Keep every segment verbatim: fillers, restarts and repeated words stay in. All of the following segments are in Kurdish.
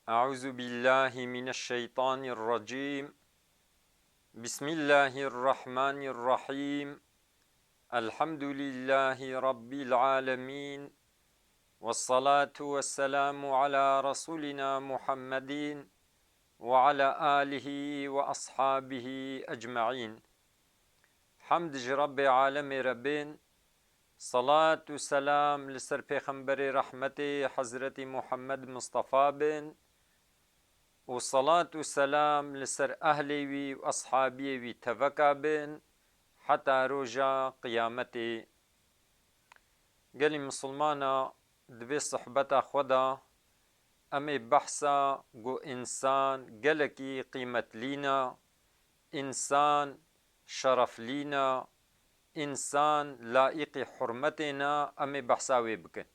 أعوذ بالله من الشيطان الرجيم. بسم الله الرحمن الرحيم. الحمد لله رب العالمين. والصلاة والسلام على رسولنا محمد وعلى آله وأصحابه أجمعين. Hemd ji Rebbê alemê re bên, salat û selam li ser Pêxemberê rehmetê Hezretî Muhammed Mistefa bin û salat û selam li ser ehlê wî û eshabiyê wî teveka bin heta roja qiyametê. Gelî misilmana, di vê sohbeta xwe de em ê behsa ku însan gelekî qîmetlî ne, însan şereflî ne, însan laîqî hurmetê ne, em ê behsa wê bikin.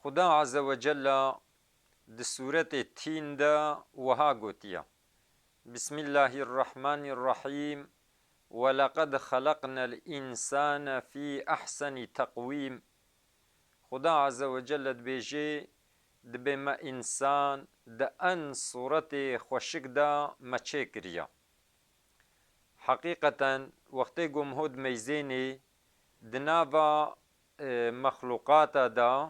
Xuda Azze ve Celle di sûretê Tîn de wiha gotiye: Bismillahirrahmanirrahîm. "Ve leqed xeleqnel însane fî ehsenî teqwîm." Xuda Azze ve Celle dibêje, dibê me însan di en sûretê xweşik de me çêkiriye. Heqîqeten, wextê ku em hot meyzênê, di nava, e, mexlûqata de,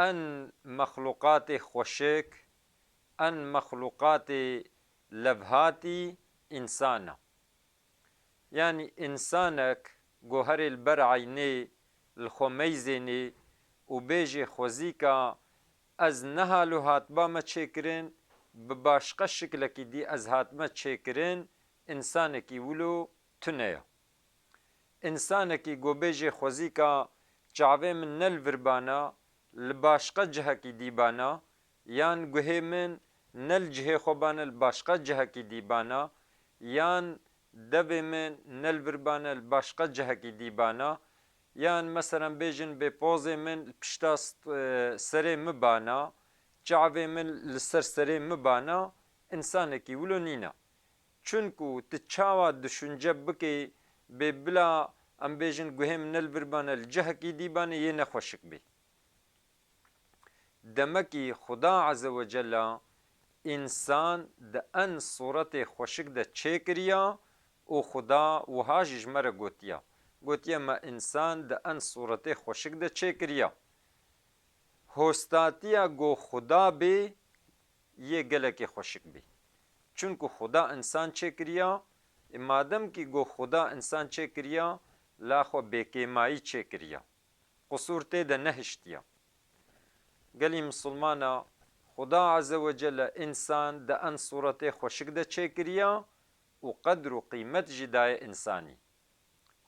en mexlûqatê xweşik, en mexlûqatê levhatî însan e. Yanî însanek ku herê li ber eynê li xwe meyzênê û bêjê xwezîka ez nehalo hatba me çêkirin, bi başqa şiklekî dî ez hatime çêkirin, însanekî wilo tune ye. Însanekî ku bêjê xwezîka çavê min ne li vir bana, li başqa cihekî dî bana, yan guhê min ne li cihê xwe bane, li başqa cihekî dî bana, yan devê min ne li vir bane, li başqa cihekî dî bana, yan meselen bêjin bê pozê min li pişta st-, e, serê min bana, çavê min li ser serê min bana, însanekî wilo nîne. Çunku tu çawa duşunce bikê bê bila em bêjin guhê min ne li vir bane, li cihekî dî bane, yê nexweşik bê. Demekî Xuda Azze ve Celle însan di en sûretê xweşik de çêkiriya û Xuda wiha jî ji me re gotiya. Gotiye me însan di en sûretê xweşik de çêkiriya. Hostatiya ku Xuda bê, yê gelekê xweşik bê. Çunku Xuda însan çêkiriya, e, madem kî ku Xuda însan çêkiriya, la xwe bêkêmayî çêkiriya. Qusûr tê de nehiştiya. Gelî misilmana, Xuda Azze ve Celle însan di en sûretê xweşik de çêkiriya û qedr û qîmet jî daye însanî.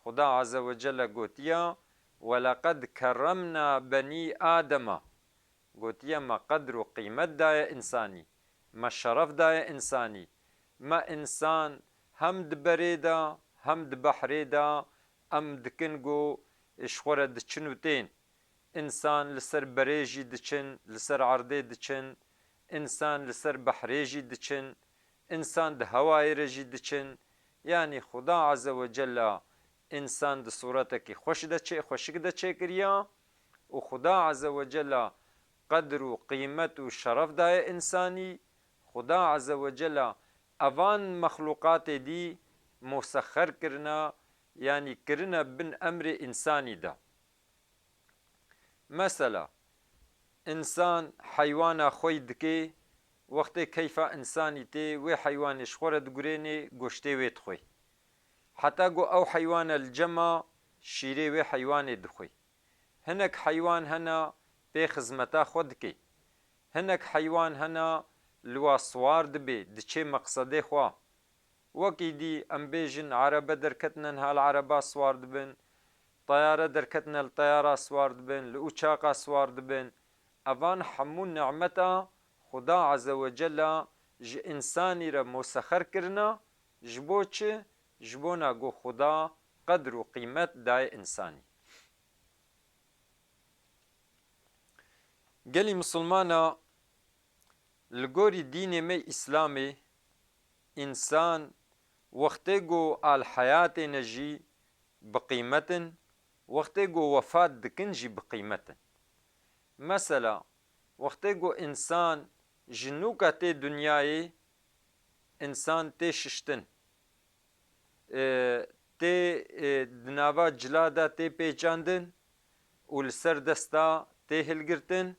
Xuda Azze ve Celle gotiya, "Ve leqed kerremna benî Adema." Gotiye, me qedr û qîmet daye însanî, me şeref daye însanî. Me însan hem di berê de, hem di behrê de em dikin ku ji xwe re diçin û tên. Însan li ser berê jî diçin, li ser erdê diçin, însan li ser behrê jî diçin, însan di hewayê re jî diçin. Yanî Xuda Azze ve Celle însan di sûretekî xweş de çê-, xweşik de çêkiriya û Xuda Azze ve Celle qedr û qîmet û şeref daye însanî. Xuda Azze ve Celle evan mexlûqatê dî musexxer kirine, yanî kirine bin emrê însanî de. Mesela, însan heywana xwe yî dike, wextê keyfa însanî tê, wê heywanê ji xwe re digurênê, goştê wê dixwê. Heta ku ew heywane li cem a, şîrê wê heywanê dixwê. Hinek heywan hene pê xizmeta xwe dike. Hinek heywan hene li wa siwar dibe, diçê meqsedê xwe. Wekî dî em bêjin erebe derketine niha li ereba siwar dibin, teyare derketine li teyara siwar dibin, li uçaqa siwar dibin. Evan hemû nimeta Xuda Azze ve Celle ji însanî re musexer kirine, ji bo çi? Ji bona ku Xuda qedr û qîmet daye însanî. Gelî misilmana, li gorî dînê me Îslamê, însan wextê ku al heyatê ne jî bi qîmet in, wextê ku wefat dikin jî bi qîmet in. Mesela, Wextê ku însan ji nû ke tê dinyayê, însan tê şiştin. E, tê, e, di nava cila de tê pêçandin û li ser desta tê hilgirtin.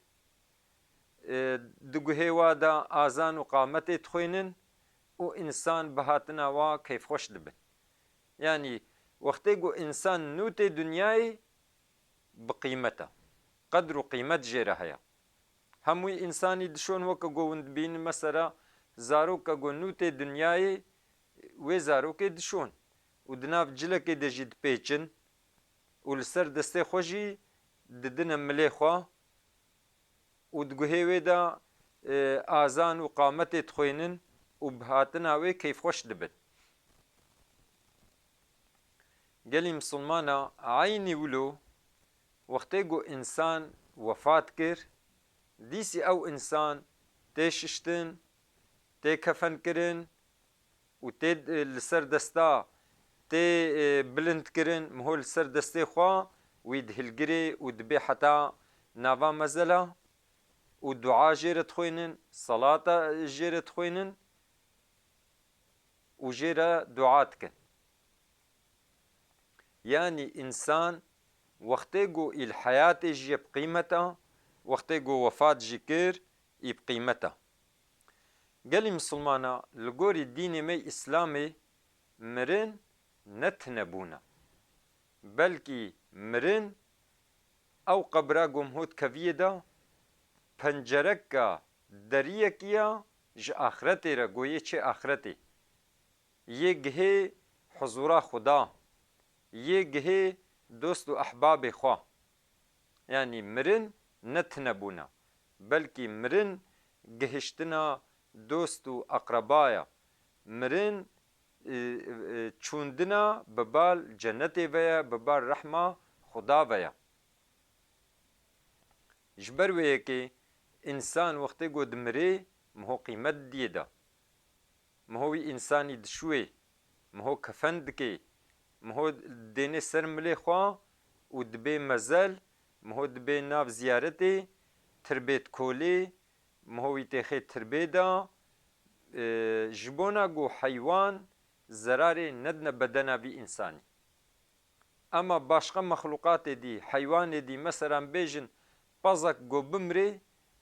E, di guhê wa de azan û qametê dixwînin û însan bi hatina wa keyfxweş dibin. Yanî, wextê ku însan nû tê dinyayê, bi qîmet e. Qedr û qîmet jê re heye. Hemû însanî dişon, weke ku hûn dibînin, mesela, zaroka ku nû tê dinyayê, wê zarokê dişon û di nav cilekê de jî dipêçin û li ser destê xwe jî didine milê xwe û di guhê wê de, e, azan û qametê dixwînin û bi hatina wê keyfxweş dibin. Gelî misilmana, eynî wilo wextê ku însan wefat kir, dîsî ew însan tê şiştin, tê kefenkirin û tê, e, li ser desta tê, e, bilindkirin, miho li ser destê xwe wî dihilgirê û dibê heta nava mezela û dua jê re dixwînin, salata jê re dixwînin û jê re dua dikin. Yanî însan wextê ku î li heyatê jî ye bi qîmet e, wextê ku wefat jî kir, î bi qîmet e. Gelî misilmana, li gorî dînê me Îslamê mirin ne tunebûn e. Belkî mirin ew qebra ku miho dikeviyê de pencereka deriyekî ya ji axretê re, ku yê çê axretê. Yê gihê huzûra Xuda, yê gihê dost û ehbabê xwe. Yanî mirin ne tunebûn e, belkî mirin gihiştina dost û eqreba ye. Mirin, e, e, çûndina bi bal cennetê ve ye, bi bal rehma Xuda ve ye. Ji ber wê yekê însan wextê ku dimirê, miho qîmet didiyê de. Miho wî însanî dişuwê, miho kefen dikê, miho dênê ser milê xwe û dibê mezel, miho dibê nav ziyaretê, tirbê dikolê, miho wî têxê tirbê de, e, ji bona ku heywan zerarê nedine bedena vî însanî. Ema başqa mexlûqatê dî, heywanê dî, meselan bêjin pezek ku bimirê,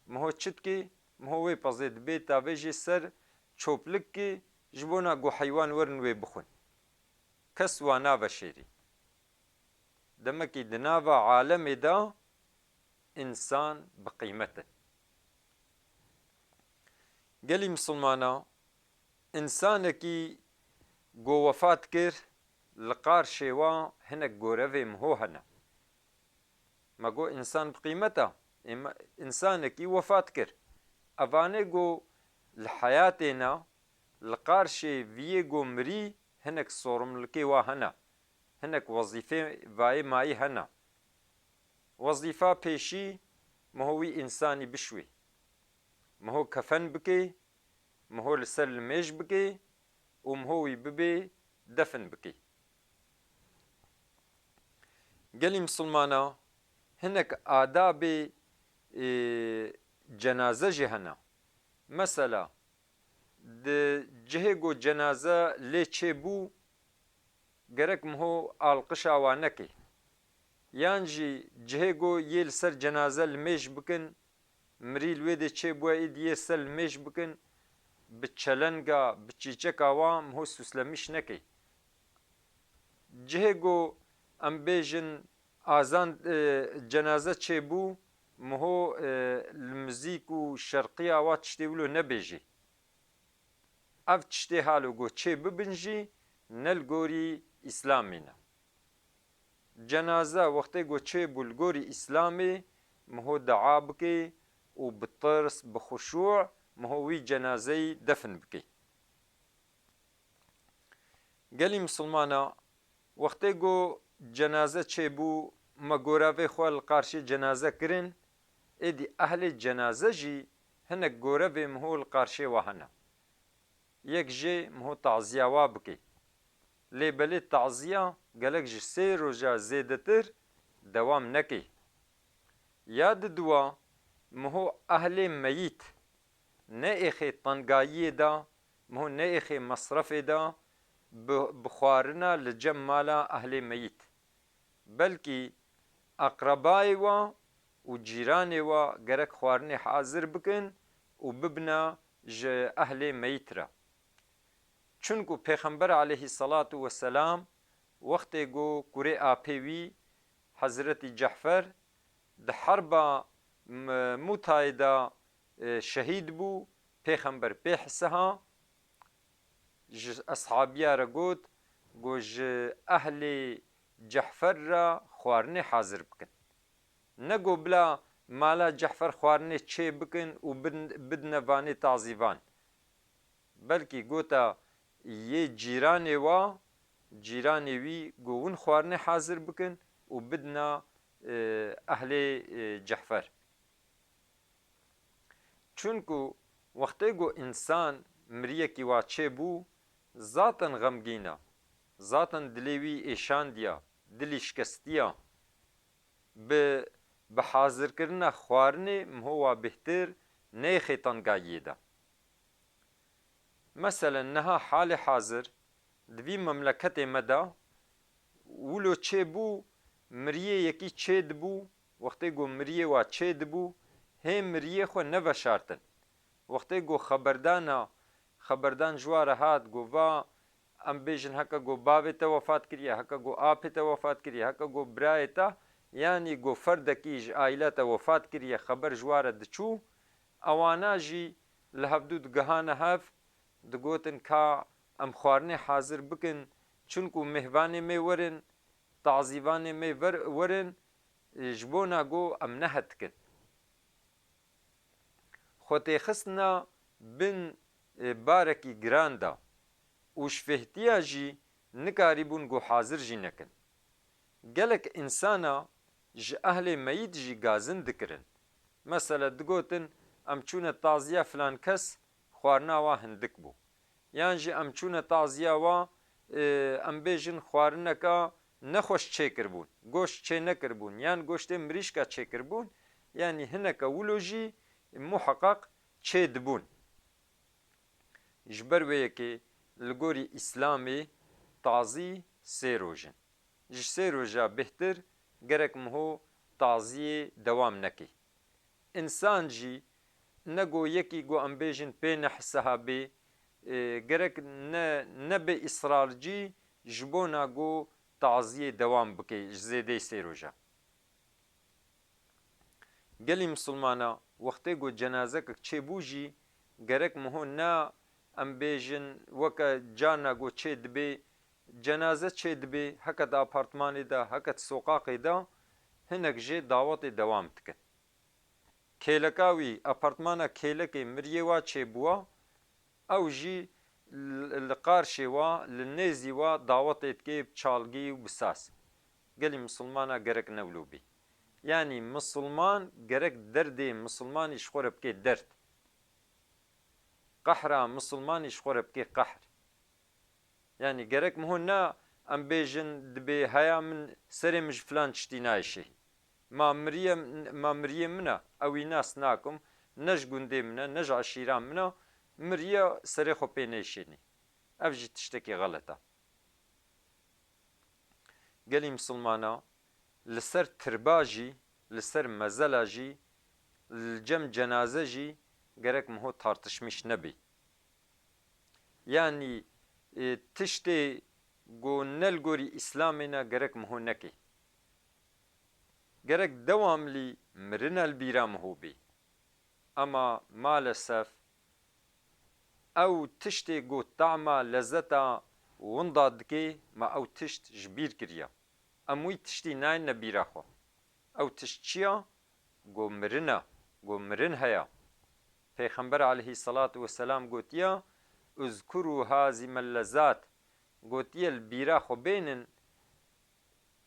miho çi dikê? Miho wê pezê dibê tavê jê ser çoplikê, ji bona ku heywan werin wê bixwin. Kes wa naveşêrî. Demekî di nava alemê de însan bi qîmet e. Gelî misilmana, însanekî ku wefat kir, li qarşê wa hinek gorevê miho hene. Me got însan bi qîmet e, ê me, însanekî wefat kir. Evanê ku li heyatê ne, li qarşê viyê ku mirî hinek sorumlulkê wa hene, hinek wezîfê vayê mayî hene. Wezîfa pêşî, miho wî însanî bişwî. Miho kefen bikê, miho li ser limêj bikê û miho wî bibê defin bikê. Gelî misilmana, hinek adabê, ê, cenaze jî hene. Mesela, di cihê ku cenaze lê çêbû, gerek miho alqişa wa nekê. Yan jî cihê ku yê li ser cenaze limêj bikin, mirî li wê dê çêbûye, êdî yê ser limêj bikin, bi çelenga, bi çîçeka wa miho sûslemîş nekê. Cihê ku em bêjin azan, e, cenaze çêbû, miho, e, li muzîk û şerqiya wa tiştê wilo nebêjê. Ev tiştê halo ku çê bibin jî ne li gorî Îslamê ne. Cenaze wextê ku çê bû li gorî Îslamê, miho dua bikê û bi tirs, bi xuşû miho wî cenazeyî defin bikê. Gelî misilmana, wextê ku cenaze çêbû, me gorevê xwe li qarşê cenaze kirin, êdî ehlê cenaze jî hinek gorevê miho li qarşê we hene. Yek jê miho taziya wa bikê. Lê belê taziya gelek ji sê roja zêdetir dewam nekê. Ya diduwa, Miho ehlê meyît ne êxê tengayiyê de, miho ne êxê mesrefê de bi, bi xwarina li cem mala ehlê meyît. Belkî eqrebayê wa û cîranê wa gerek xwarinê hazir bikin û bibina ji ehlê meyît re. Çunku Pêxember aleyhisselatu vesselam wextê ku kurê apê wî Hezretî Cehfer di herba M-, Mûtayê de, e, şehîd bû, Pêxember pê hisiha, ji eshabiya re got, got, ji ehlê Cehfer re xwarinê hazir bikin. Ne got bila mala Cehfer xwarinê çê bikin û bin-, bidine vanê tazîvan. Belkî gota yê cîranê wa, cîranê wî got win xwarinê hazir bikin û bidina, e, ehlê, e, Cehfer. Çunku wextê ku însan miriyekî wa çêbû, zaten xemgîn e, zaten dilê wî êşandiya, dilî şikestiya. Bi, bi hazirkirina xwarinê miho wa bêhtir neyê xêtangayiyê de. Meselen, niha halê hazir di vî memleketê me de wilo çêbû, miriyê yekî çêdibû, wextê ku miriyê wa çêdibû, hê miriyê xwe neveşartin. Wextê ku xeberdana, xeberdan ji wa re hat, ku va, em bêjin, heke ku bavê te wefat kiriye, heke ku apê te wefat kiriye, heke ku birayê te, yanî ku ferdekî ji aîla te wefat kiriye, xeber ji wa re diçû, ewana jî li hevdû digihane hev, digotin ka em xwarinê hazir bikin, çunku mêhvanê me werin, tazîvanê me ver-, werin, ji bona ku em nehet dikin. Xwe têxistina bin, e, barekî giran de û ji fêhtiya jî nikarîbûn ku hazir jî nekin. Gelek însana ji ehlê meyît jî gazin dikirin. Mesele digotin, em çûne taziya filan kes, xwarina wa hindik bû. Yan jî em çûne taziya wa, e, em bêjin xwarineka nexweş çêkiribûn, goşt çê nekiribûn, yan goştê mirîşka çêkiribûn, yanî hineke wilo jî muheqeq çê dibûn. Ji ber wê yekê li gorî Îslamê tazî sê roj in. Ji sê roja bêhtir gerek miho taziyê dewam nekê. Însan jî ne go yekî go em bêjin pê nehsiha bê, e, gerek ne, nebe îsrarcî ji bona go taziyê dewam bike ji zêdeyê sê roja. Gelî misilmana, wextê go cenazekek çêbû jî, gerek miho ne em bêjin weke carna go çê dibê, cenaze çê dibê, heke di apartmanê de, heke di soqaqê de, hinek jê dawetê dewam dikin. Kêleka wî, apartmana kêlekê miriyê wa çêbûwa, ew jî li, li qarşê wa, li nêzî wa dawetê dikê bi çalgî û bi saz. Gelî misilmana gerek ne wilo bê. Yanî misilman gerek derdê misilmanî ji xwe re bikê derd. Qehra misilmanî ji xwe re bikê qehr. Yanî gerek miho ne em bêjin dibê heya min serê min ji filan tiştî nayê şêhî. Ma miriye, ma miriyê min e, ew wî nas nakim, ne ji gundê min e, ne ji eşîra min e, miriye serê xwe pê neyşênî. Ev jî tiştekî xelet e. Gelî misilmana, li ser tirba jî, li ser mezela jî, li cem cenaze jî gerek miho tartişmîş nebî. Yanî, e, tiştê ku ne li gorî Îslamê ne gerek miho nekê. Gerek dewamlî mirina li bîra miho bê. Ema malesef ew tiştê ku tama lezeta winda dikê, me ew tişt ji bîr kiriye. Em wî tiştî nayne bîra xwe. Ew tişt çi ya? Go mirin e, go mirin heye. Pêxember aleyhisselatu vesselam gotiye, "Uzkuru hazimel lezat." Gotiye, "Li bîra xwe bênin,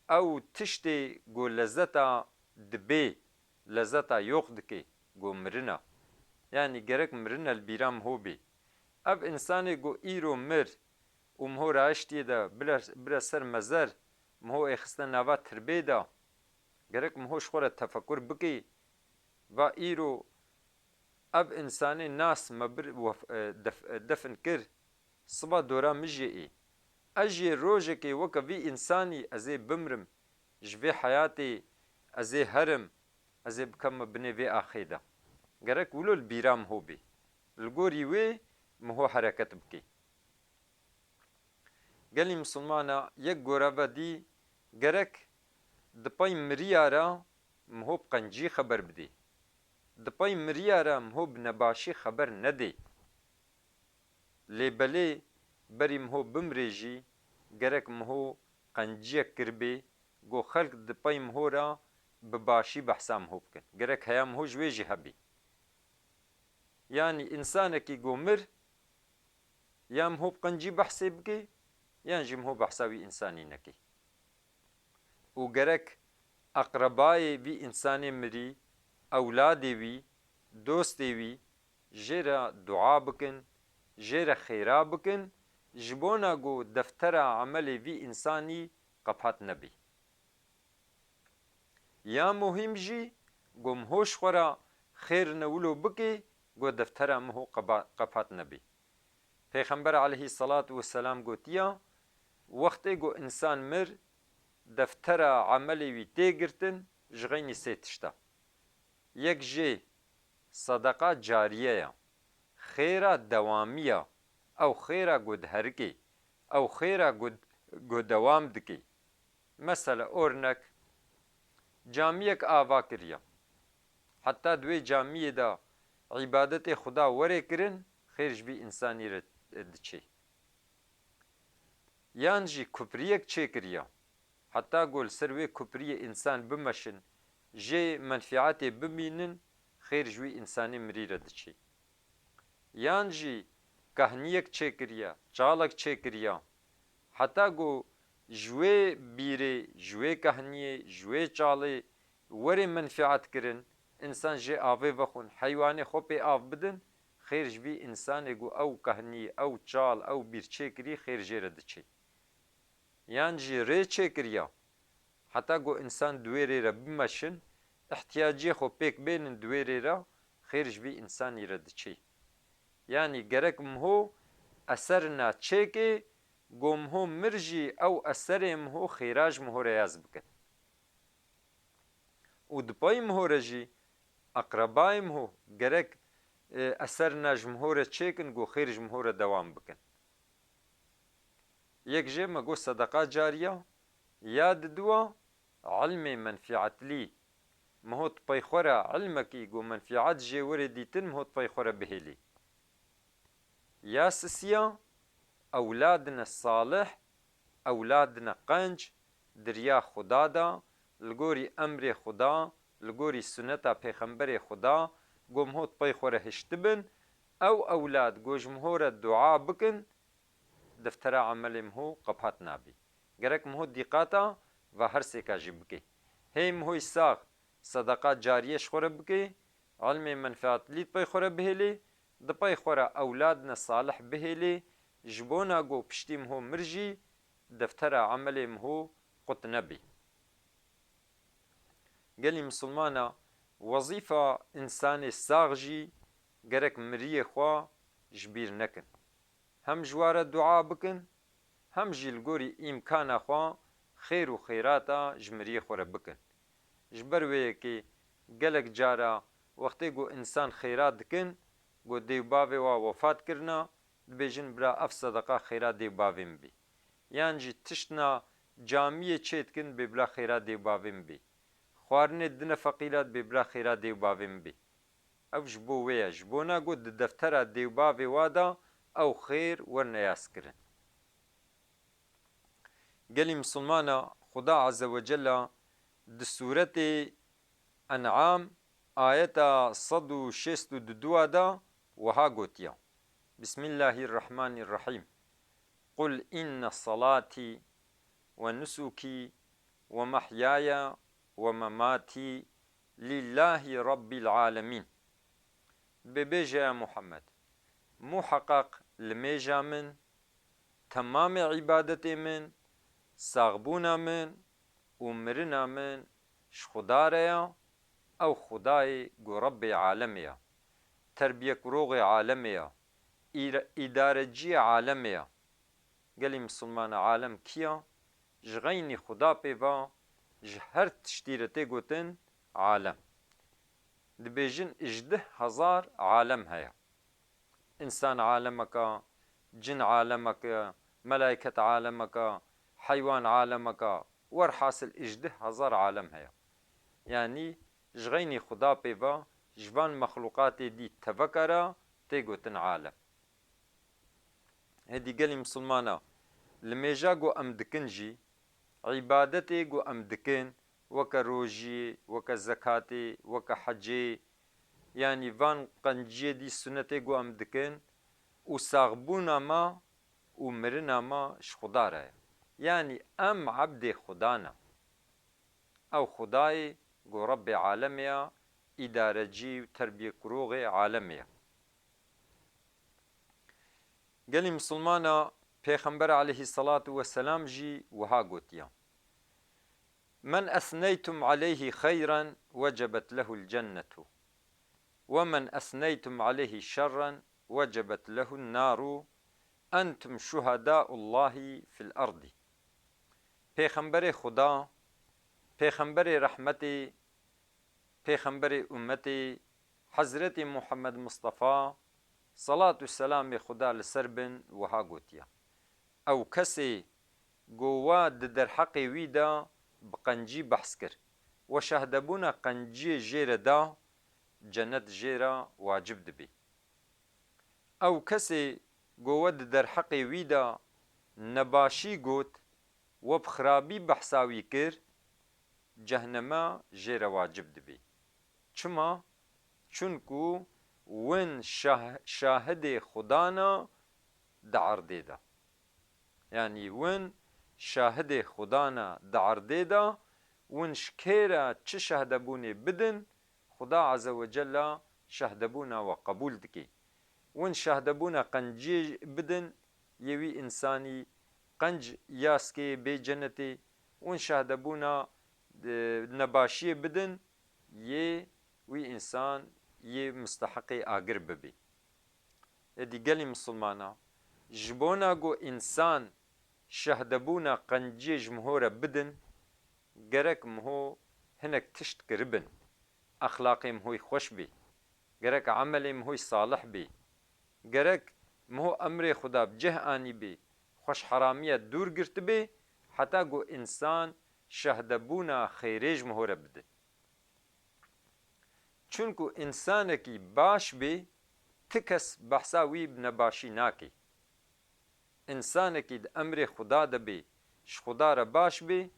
ew tiştê go lezeta dibê, lezeta yox dikê, go mirin e." Yanî gerek mirin e li bîra miho bê. Ev însanê go îro mir û miho raiştiye de bile, bire ser mezer, miho êxiste nava tirbê de, gerek miho ji xwe re tefekur bikê. Va îro ev însanê nas me bir wef-, e, def-, e, defn kir, siba dora min jê ê. Ez jê rojekê weke vî însanî ez ê bimrim, ji vê heyatê ez ê herim, ez ê bikevime binê vê axê de. Gerek wilo li bîra min ho bê. Li gorî wê min ho hereket bikê. Gelî misilmana yek gore ve dî, gerek di pey miriya re min ho bi qencî xeber bidê. Di pey miriya re min ho bi nebaşî xeber nedê. Lê belê berî min ho bimrê jî gerek min ho qenciyek kiribê, go xelk di pey min ho re bi başî behsa min ho bikin. Gerek heya min ho ji wê jî hebî. Yanî însanekî go mir, ya min ho bi qencî behsê bikê, yan jî min ho behsa wî însanî nekê. Û gerek eqrebayê vî însanê mirî, ewladê wî, dostê wî jê re dua bikin, jê re xêra bikin, ji bona ku deftera emelê vî însanî qepat nebî. Ya muhîm jî, ku min ho ji xwe re xêr ne wilo bikê, ku deftera min ho qeba-, qepat nebî. Pêxember aleyhî selatu weselam gotiya, wextê ku însan mir, deftera emelê wî tê girtin ji xeynî sê tişta. Yek jê sedeqa cariye ya, xêra dewamî ya, ew xêra ku diherikê, ew xêra ku, ku dewam dikê. Mesele, ornek, camiyek ava kiriye. Heta di wê camiyê de îbadetê Xuda were kirin, xêr ji vî însanî re diçê. Yan jî kupriyek çêkiriye. Heta ku li ser wê kupriyê însan bimeşin, jê menfîetê bimînin, xêr ji wî însanê mirî re diçê. Yan jî kahniyek çêkiriye, çalek çêkiriye. Heta ku ji wê bîrê, ji wê kahniyê, ji wê çalê were menfîet kirin, însan jê avê vexwin, heywanê xwe pê av bidin, xêr ji vî însanê ku ew kahnî, ew çal, ew bîr çêkirî, xêr jê re diçê. Yan jî rê çêkiriya, heta ku însan di wê rê re bimeşin, ihtiyaciyê xwe pêk bênin di wê rê re, xêr ji vî însanî re diçê. Yanî gerek min ho eser na çêkê, ku min ho mir jî ew eserê min ho xêra ji min ho re yaz bikin. Û di pey min ho re jî eqrebayê min ho gerek, e, eser na ji min ho re çêkin, ku xêr ji min ho re dewam bikin. Yek jê me got sedeqa cariye, ya diduwa ilmê menfîetlî. Min ho di pey xwe re ilmekî ku menfîet jê were dîtin, min ho di pey xwe re bihêlî. Ya sisiya, ewladine salih, ewladine qenc, di riya Xuda de, li gorî emrê Xuda, li gorî suneta Pêxemberê Xuda, ku min ho di pey xwe re hiştibin, ew ewlad ku ji min ho re dua bikin, deftera emelê min ho qepat nabî. Gerek min ho dîqata va her sêka jî bikê. Hê min hoyî sax sedeqa cariye ji xwe re bikê, ilmê menfeatlî di pey xwe re bihêlê, di pey xwe re ewladine salih bihêlê, ji bona ku piştî min ho mir jî deftera emelê min ho qut nebî. Gelî misilmana, wezîfa însanê sax jî gerek miriyê xwe ji bîr nekin. Hem ji wa re dua bikin, hem jî li gorî îmkana xwe xêr û xêrata ji miriyê xwe re bikin. Ji ber wê yekê gelek cara wextê ku însan xêra dikin, ku dê û bavê wa wefat kirina, dibêjin, bira, ev sedeqa xêra dê û bavê min bî. Yan jî tiştna camiyê çê dikin, bê bila xêra dê û bavê min bî. Xwarinê dine feqîra, dibê bila xêra dê û bavê min bî. Ev ji bo wê ye, ji bona ku di deftera dê û bavê wa de ew xêr werne yaz kirin. Gelî misilmana, Xuda Azze ve Cella di sûretê En'am ayeta sed û şêst û du de wiha gotiye, Bismillahirrahmanirrahîm. Qul inne salatî ve nusukî ve mehyaya ve mematî lîllahî Rabbîl alemîn. Dibê bêje, ya Muhammed, muheqeq limêja min, temamê îbadetê min, saxbûna min û mirina min ji Xuda re ya, Ew Xwedayê ku Rebbê alemê ya, terbiyekuroxê alemê ya, îre-, îdareciyê alemê ya. Gelî misilmana alem kî ya? Ji xeynî Xuda pê ve ji her tiştî re tê gotin alem. Dibêjin ijdih hezar alem heye. Însan alemeka, cin alemeka, melayket alemeka, heywan alemeka, werhasil ijdih hezar alem heye. Yanî ji xeynî Xuda pê ve ji van mexlûqatê dî teveka re tê gotin alem. Hêdî gelî misilmana, limêja ku em dikin jî, îbadetê ku em dikin, weke rojiyê, weke zekatê, weke hecê, yanî van qenciyê dî sunetê ku em dikin û saxbûna me û mirina me ji Xuda re ye. Yanî em ebdê Xuda ne. Ew Xudayê ku Rebbê alemê ya, îdarecî û terbiyekuroxê alemê ya. Gelî misilmana, Pêxember aleyhisselatu vesselam jî wiha gotiya: "Men esneytum aleyhi xeyran wecebet lehul cennetu. Ve men esneytum aleyhi şerran wecebet lehun naru. Entum şuhadaullahi fil ardi." Pêxemberê Xuda, Pêxemberê rehmetê, Pêxemberê ummetê, Hezretê Muhammed Mustafa, salat û selamê Xuda li ser bin, wiha gotiye: Ew kesê ku we di derheqê wî de bi qencî behs kir, we şehdebûna qenciyê jê re da, cenet jê re wacib dibê. Ew kesê ku we di derheqê wî de nebaşî got, we bi xirabî behsa wî kir, cehneme jê re wacib dibê. Çima? Çunku win şah-, şahidê Xuda ne di erdê de. Yanî win şahidê Xuda ne di erdê de, win ji kê re çi şehdebûnê bidin, Xuda Azze ve Cella şehdebûna we qebûl dike. Win şehdebûna qenciyê bidin, yê wî însanî qenc ya sikê bê cenetê. Win şehdebûna, e, nebaşiyê bidin, yê wî însan yê misteheqê agir bibê. Êdî gelî misilmana, ji bona ku însan şehdebûna qenciyê ji miho re bidin, gerek miho hinek tişt kiribin. Exlaqê mihoyî xweş bê. Gerek emelê mihoyî salih bê. Gerek miho emrê Xuda bi cih anîbê, xweş heramiya dûr girtibê, heta ku însan şehdebûna xêrê ji miho re bidin. Çunku însanekî baş bê, ti kes behsa wî bi nebaşî nake. Însanekî di emrê Xuda de bê, ji Xuda re baş bê,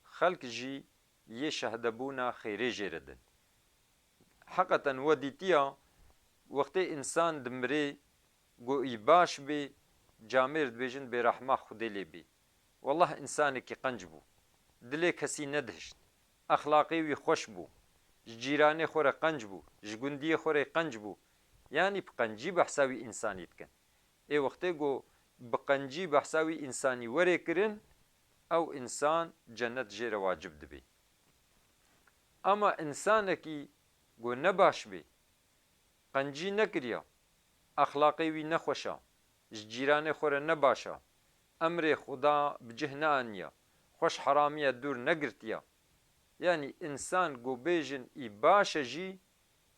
xelk jî yê şehdebûna xêrê jê re din. Heqeten we dîtiya, wextê însan dimirê, ku î baş bê, camêr dibêjin bêrehma Xwedê lê bê. Wellah însanekî qenc bû. Dilê kesî nedihişt. Exlaqê wî xweş bû. Ji cîranê xwe re qenc bû. Ji gundiyê xwe re qenc bû. Yanî bi qencî behsa wî însanî dikin. Ê wextê ku bi qencî behsa wî însanî were kirin, ew însan cenet jê re wacib dibê. Ama însanekî ku nebaş bê, qencî nekiriya, exlaqê wî nexweş a, ji cîranê xwe re nebaş a, emrê Xuda bi cih neaniya, xweş heramiya dûr negirtiya. Yanî însan ku bêjin î baş e jî,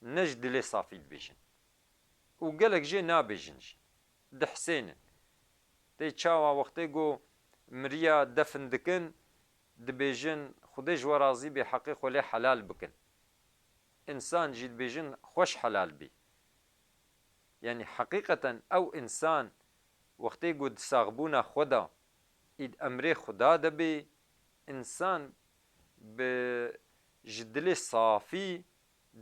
ne ji dilê safî dibêjin. Û gelek jê nabêjin jî. Dihsênin. Tê çawa wextê ku miriya defin dikin, dibêjin, Xwedê ji we razî bê, heqê xwe lê helal bikin. Însan jî dibêjin, xweş helal bê. Yanî heqîqeten ew însan wextê ku di saxbûna xwe de, î di emrê Xuda de bê, însan bi, ji dilê safî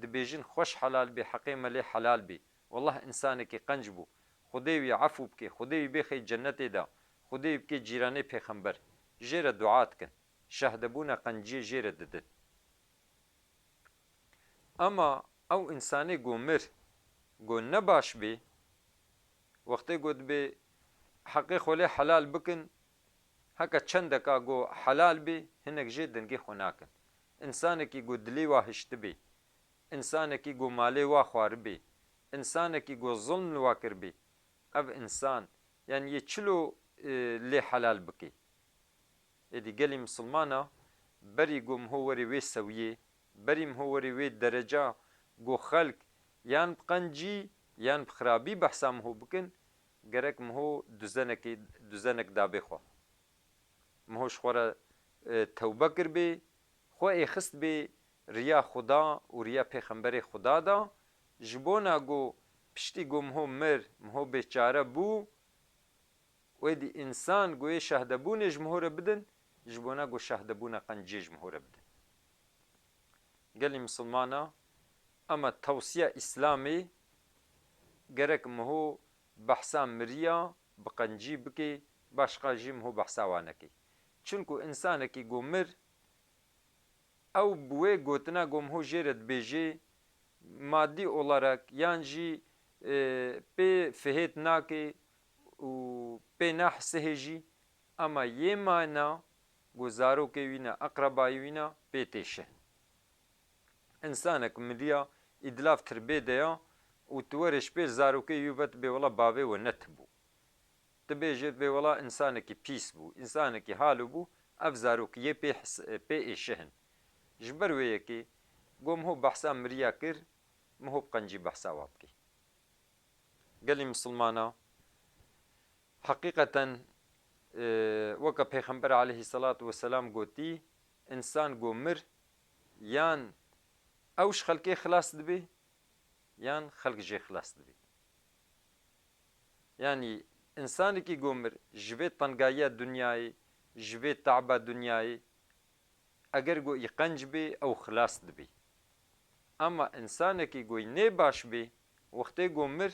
dibêjin, xweş helal bê, heqê me lê helal bê. Wellah însanekî qenc bû. Xwedê wî efû bike, Xwedê wî bêxê cennetê de, Xwedê wî bike cîranê pêxember. Jê re dua dikin. Şehdebûna qenciyê jê re didin. Ema ew însanê ku mir, ku nebaş bê, wextê ku dibê heqê xwe lê helal bikin, heke çendeka ku helal bê, hinek jê dengê xwe nakin. Însanekî ku dilê wa hiştibê, Însanekî ku malê wa xwaribê, însanekî ku zulm li wa kiribê, ev însan, yanî yê çilo, e, lê helal bikê? Êdî gelî misilmana, berî ku miho werê wê sewiyê, berî miho werê wê dereca ku xelk yan bi qencî yan bi xirabî behsa miho bikin, gerek miho duzenekê, duzenek dabê xwe. Miho ji xwe re, e, tewbe kiribê, xwe êxistbê riya Xuda û riya Pêxemberê Xuda de, ji bona ku piştî ku miho mir, miho bêçare bû, wê dî însan ku yê şehdebûnê ji miho re bidin, ji bona ku şehdebûna qenciyê ji miho re bidin. Gelî misilmana, ema tewsiya Îslamê gerek miho behsa miriya bi qencî bikê, başqa jî miho behsa wa nekê. Çunku însanekî ku mir, ew bi wê gotina ku miho jê re dibêjê, madî olarak yan jî, e, pê fihêt nake û pê nahisihê jî, ema yê mana ku zarokê wî ne, eqrebayê wî ne, pê têşe. Însanek miriya, îdilav tirbê de ya û tu werê ji pêr zarokê wî ve dibê wela bavê we netibû. Dibêje dibê wela însanekî pîs bû, însanekî halo bû, ev zarokiyê pê his-, pê êşihin. Ji ber wê yekê ku miho behsa miriya kir, miho bi qencî behsa wa bikê. Gelî misilmana, heqîqeten, e, weke Pêxember aleyhisselatu vesselam gotî, însan ku mir, yan ew ji xelkê xilas dibê, yan xelk jê xilas dibê. Yanî, însanekî ku mir ji vê tengayiya dinyayê, ji vê te'ba dinyayê, eger ku î qenc bê, ew xilas dibê. Ema însanekî ku nê baş bê, wextê ku mir,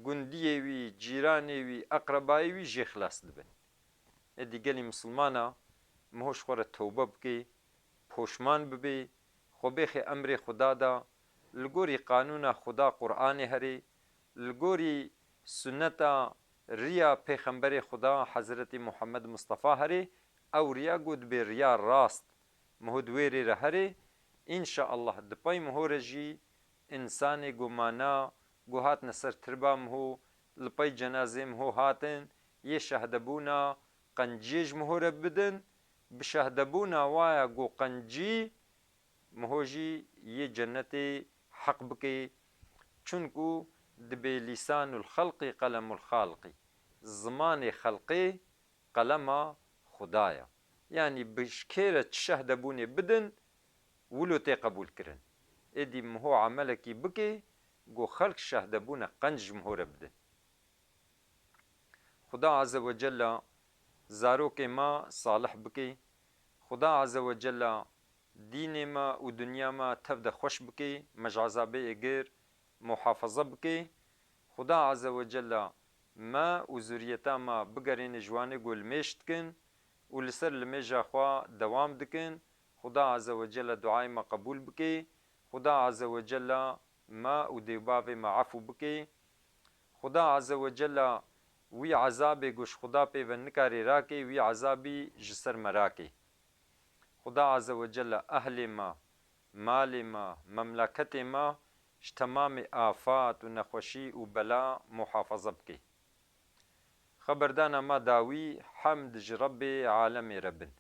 gundiyê wî, cîranê wî, eqrebayê wî jê xilas dibin. Êdî gelî misilmana, miho ji xwe re tewbe bikê, poşman bibê, xwe bêxê emrê Xuda de, li gorî qanûna Xuda Qur'anê herê, li gorî sunneta riya Pêxemberê Xuda Hezretî Muhammed Mustafa herê, ew riya ku dibê riya rast, miho di wê rê re herê, înşaallah di pey miho re jî însanê ku mana, ku hatine ser tirba miho, li pey cenazê miho hatin, yê şehdebûna qenciyê ji miho re bidin, bi şehdebûna waya ku qencî miho jî yê cennetê heq bikê, çunku dibê lîsanul xelqî qelemul xalqî, zimanê xelqê qelema Xuda ye. Yanî bi ji kê re çi şehdebûnê bidin, wilo tê qebûlkirin. Êdî miho emelekî bikê, ku xelk şehdebûna qenc ji miho re bidin. Xuda Azze ve Cella zarokê me salih bike. Xuda Azze ve Cella dînê me û dinya me tev de xweş bike, me ji ezabê êgir muhafaza bike. Xuda Azze ve Cella me û zuriyeta me bigerêne ji wanê ku limêj dikin û li ser limêja xwe dewam dikin. Xuda Azze ve Cella duayê me qebûl bike. Xuda Azze ve Cella me û dêvbavê me efû bike. Xuda Azze ve Cella wî ezabê ku ji Xuda pê ve nikarê rake, wî ezabî ji ser me rake. Xuda Azze ve Cella ehlê me, malê me, memleketê me ji temamê afat û nexweşî û bela muhafaza bike. Xeberdana me dawî, hemd ji Rebbê alemê re bin.